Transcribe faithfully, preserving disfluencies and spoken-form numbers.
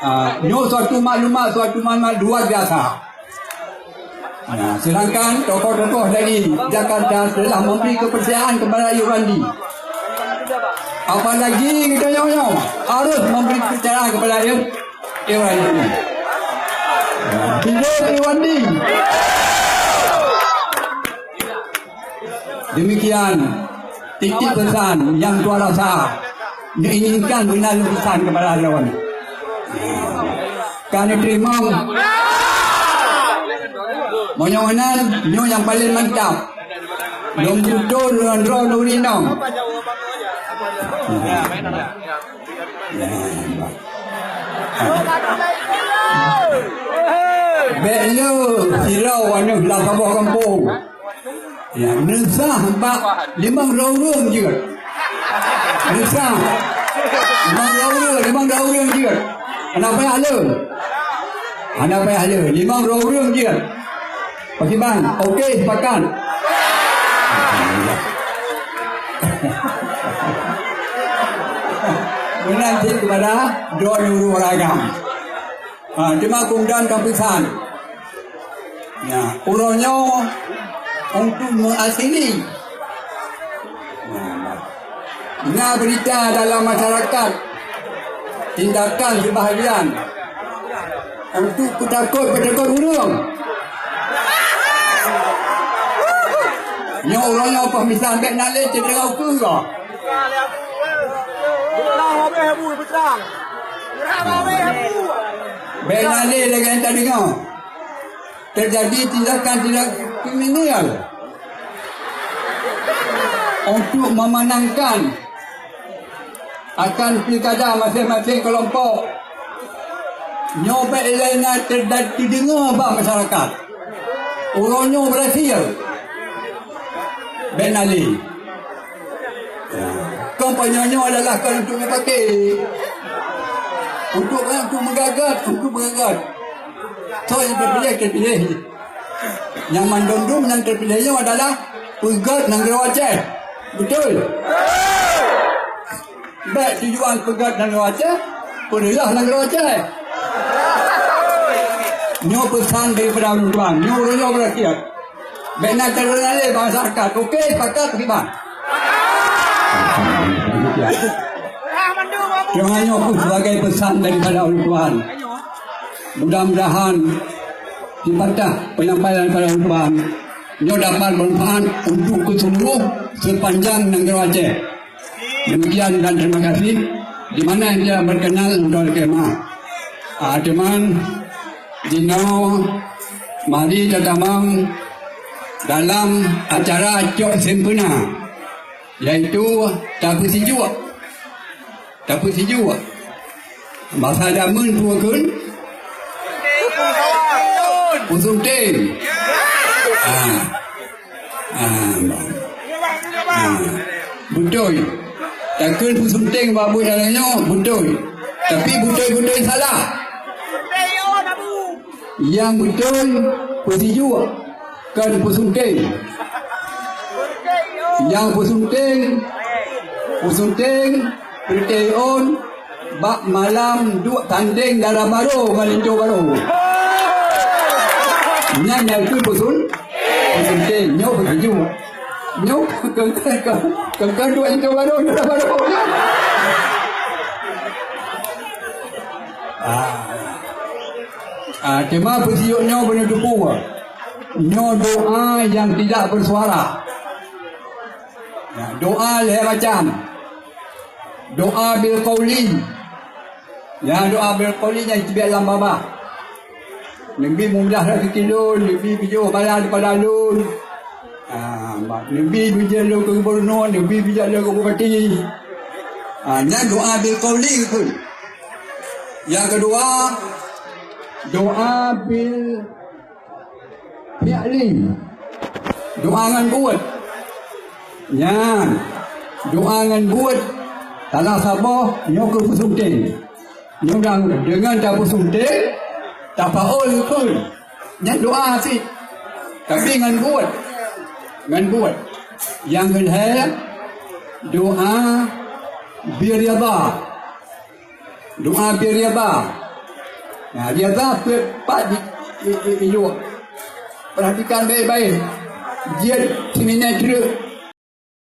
Ah, nyoe suatu maklumat, suatu maklumat luar biasa. Nah, sedangkan tokoh-tokoh dari Jakarta telah memberi kepercayaan kepada Irwandi. Apalagi kita nyoe harus memberi kepercayaan kepada Ir-, Irwandi. Nah, hidup Irwandi. Demikian titik pesan yang tuan rasa nyoe inginkan beuna lôn pesan kepada lôn. Ka neuteurimong. Meunyoe meunan, nyoe nyang paleng mantap. Lôn tutoe lôn droe lôn inong. Bèk le sidroe aneuk lam saboh gampông. Ya, neusah bak limong droe ureueng jeuet. Neusah. Limong droe ureueng, limong droe ureueng jeuet. Hana payah le. Hana payah le. Limong droe ureueng jeuet. Pakriban? Okey, sepakat. Meunan cit kepada droe ureueng agam. Ha, teuma keunan ka peusan. Ya, uroe nyoe untuk mengakhiri. Na berita dalam masyarakat, tindakan sebahagian untuk peutakot-peutakot ureueng. Nyoe uroe nyoe peumisan bèk na lé cedera ukeue. Bèk na lé lagèe nyang tadeungoe. Terjadi tindakan-tindakan kriminal untuk memenangkan akan pilkada masing-masing kelompok. Nyoe bèk ilèe na teuda-, teudeungoe bak masyarakat. Uroe nyoe berhasil. Bèk na lé. Kon panyang nyoe adalah kon untuk meupaké. Untuk, untuk meugagat, untuk meugagat. Soe nyang teupiléh, teupiléh. Nyang mandum-dum nyang teupiléh nyoe adalah peugöt nanggroe Aceh. Beutôi? Bèk tujuan peugöt nanggroe Aceh, peureuloh nanggroe Aceh. Nyoe peusan daripada ulôn tuan. Nyoe ureueng nyoe beurakhir. Bèk na teudeungoe lé bangsa Rakat. Okey, sepakat, pakriban? Teuma nyoe pun sebagai pesan daripada ulôn tuan. Mudah-mudahan sipatah penyampaian daripada ulôn tuan nyoe dapat bermanfaat untuk keseluruh sepanjang nanggroe Aceh. Demikian dan terima kasih. Di mana yang tidak berkenan untuk kemah. Ah, teman, jinoe mari tatamong dalam acara cok sempurna, yaitu tapeusijuek. Tapeusijuek. Basa jameun peue kheun? Peusunteng. Ah. Ah, bah. Ah. Beutôi. Takheun peusunteng bak buet jalan nyoe, beutôi. Tapi beutôi-beutôi salah. Nyang beutôi peusijuek, kon peusunteng. Nyang peusunteng, peusunteng, peureuté ôn, bak malam duek tandeng dara barô ngon linto barô. Nyan nyang keu peusun-, peusunteng, nyoe peusijuek. Nyoe keu, keu, keu, keu duek linto barô, dara barô. Ah. Ah, teuma peusijuek nyoe beuneuteupeu. Nyoe doa nyang tidak bersuara. Ya, doa lhèe macam. Doa bil qauli. Ya, doa bil qauli nyang teubiet lam babah. Neubi mudah rezeki lôn, neubi bijôh bala daripada lôn. Ah, neubi bijôh lôn keu gubernur, neubi bijôh lôn keu bupati. Ah, nyan doa bil qauli kheun. Nyang keudua, doa bil fi'li. Doa ngon buet. Nyan, doa ngon buet. Salah saboh nyoe keu peusunteng. Nyoe deungon tapeusunteng, tapaul kheun. Nyan doa cit. Tapi ngon buet. Ngon buet. Nyang keulhèe, doa Bie riaba. Doa bie riaba. Nah, riaba peuet pat di, i, i, i, yue. Perhatikan baik-baik. Jeuet sininyan treuk.